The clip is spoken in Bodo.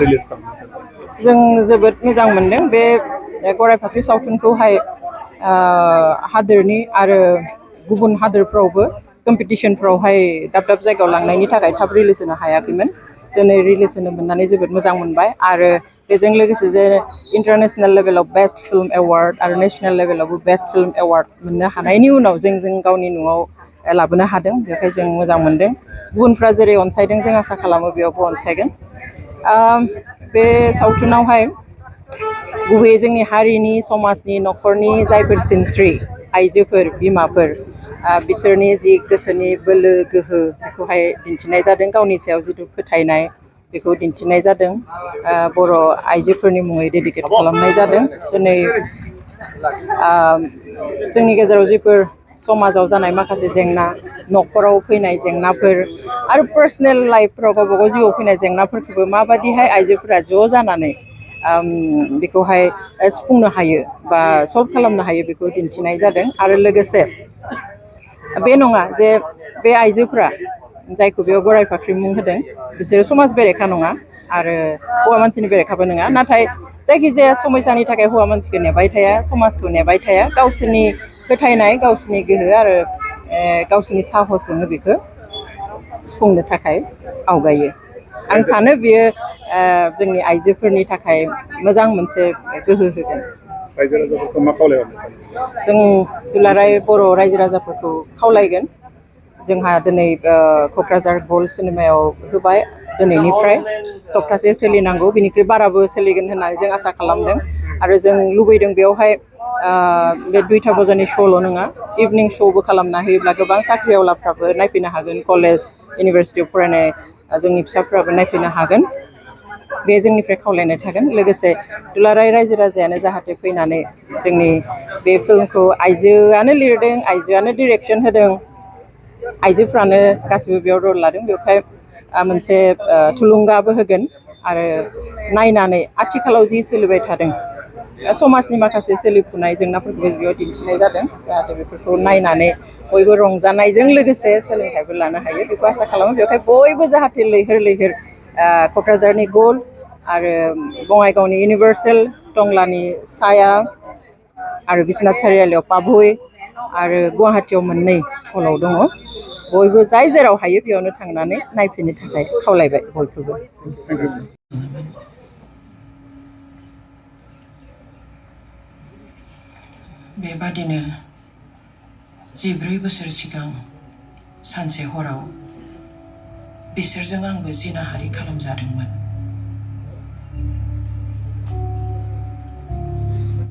रिलिज खालामदों? जों जोबोद मोजां मोनदों बे गराय फाख्रि सावथुनखौहाय हादोरनि आरो गुबुन हादोरफ्रावबो कम्पिटिशनफ्रावहाय दाब दाब जायगायाव लांनायनि थाखाय थाब रिलिज होनो हायाखैमोन दिनै रिलिज होनो मोननानै जोबोद मोजां मोनबाय आरो बेजों लोगोसे जे इन्टारनेशनेल लेभेलाव बेस्ट फिल्म एवार्ड आरो नेशनेल लेभेलावबो बेस्ट फिल्म एवार्ड मोननो हानायनि उनाव जों गावनि न'आव लाबोनो हादों बेखाय जों मोजां मोनदों गुबुनफ्रा जेरै अनसायदों जों आसा खालामो बेयावबो अनसायगोन बे सावथुनावहाय गुबैयै जोंनि हारिनि समाजनि न'खरनि जायफोर सिनस्रि आइजोफोर बिमाफोर बिसोरनि जि गोसोनि बोलो गोहो बेखौहाय दिन्थिनाय जादों गावनि सायाव जिथु फोथायनाय बेखौ दिन्थिनाय जादों बर' आइजोफोरनि मुङै डेडिकेट खालामनाय जादों दिनै जोंनि गेजेराव जिफोर समाजाव जानाय माखासे जेंना न'खराव फैनाय जेंनाफोर आरो पार्सनेल लाइफफोराव गावबा गाव जिउआव फैनाय जेंनाफोरखौबो माबादिहाय आइजोफोरा ज' जानानै बेखौहाय सुफुंनो हायो बा सल्भ खालामनो हायो बेखौ दिन्थिनाय जादों आरो लोगोसे बे नङा जे बे आइजोफ्रा जायखौ बेयाव गराय फाख्रि मुं होदों बिसोरो समाज बेरेखा नङा आरो हौवा मानसिनि बेरेखाबो नङा नाथाय जायखिजाया समयसानि थाखाय हौवा मानसिखौ नेबाय थाया समाजखौ नेबाय थाया गावसोरनि फोथायनाय गावसोरनि गोहो आरो गावसोरनि साहसजोंनो बेखौ सुफुंनो थाखाय आवगायो आं सानो बियो जोंनि आइजोफोरनि थाखाय मोजां मोनसे गोहो होगोन जों दुलाराय बर' रायजो राजाफोरखौ खावलायगोन जोंहा दिनै क'क्राझार गल्ड सिनेमायाव होबाय दिनैनिफ्राय सप्तासे सोलिनांगौ बिनिख्रुइ बाराबो सोलिगोन होननानै जों आसा खालामदों आरो जों लुबैदों बेयावहाय बे 2टा बजानि श'ल' नङा इभिनिं श'बो खालामना होयोब्ला गोबां साख्रिआवलाफ्राबो नायफैनो हागोन कलेज इउनिभारसिटियाव फरायनाय जोंनि फिसाफ्राबो नायफैनो हागोन बे जोंनिफ्राय खावलायनाय थागोन लोगोसे दुलाराय रायजो राजायानो जाहाथे फैनानै जोंनि बे फिल्मखौ आइजोआनो लिरदों आइजोआनो डिरेक्सन होदों आइजोफ्रानो गासिबो बेयाव रल लादों बेवहाय मोनसे थुलुंगाबो होगोन आरो नायनानै आथिखालाव जि सोलिबाय थादों समाजनि माखासे सोलिफुनाय जेंनाफोरखौ बेयाव दिन्थिनाय जादों जाहाथे बेफोरखौ नायनानै बयबो रंजानायजों लोगोसे सोलोंथाइबो लानो हायो बेखौ आसा खालामो बेवहाय बयबो जाहाथे लैहोर लैहोर क'क्राझारनि गल्ड आरो बङाइगावनि इउनिभार्सेल टंलानि साया आरो बिश्वनाथ सारियालियाव पाभै आरो गुवाहाटियाव मोननै हलाव दङ बयबो जाय जेराव हायो बेयावनो थांनानै नायफैनो थाखाय खावलायबाय बयखौबो बेबादिनो 14 बोसोर सिगां सानसे हराव बिसोरजों आंबो जिनाहारि खालामजादोंमोन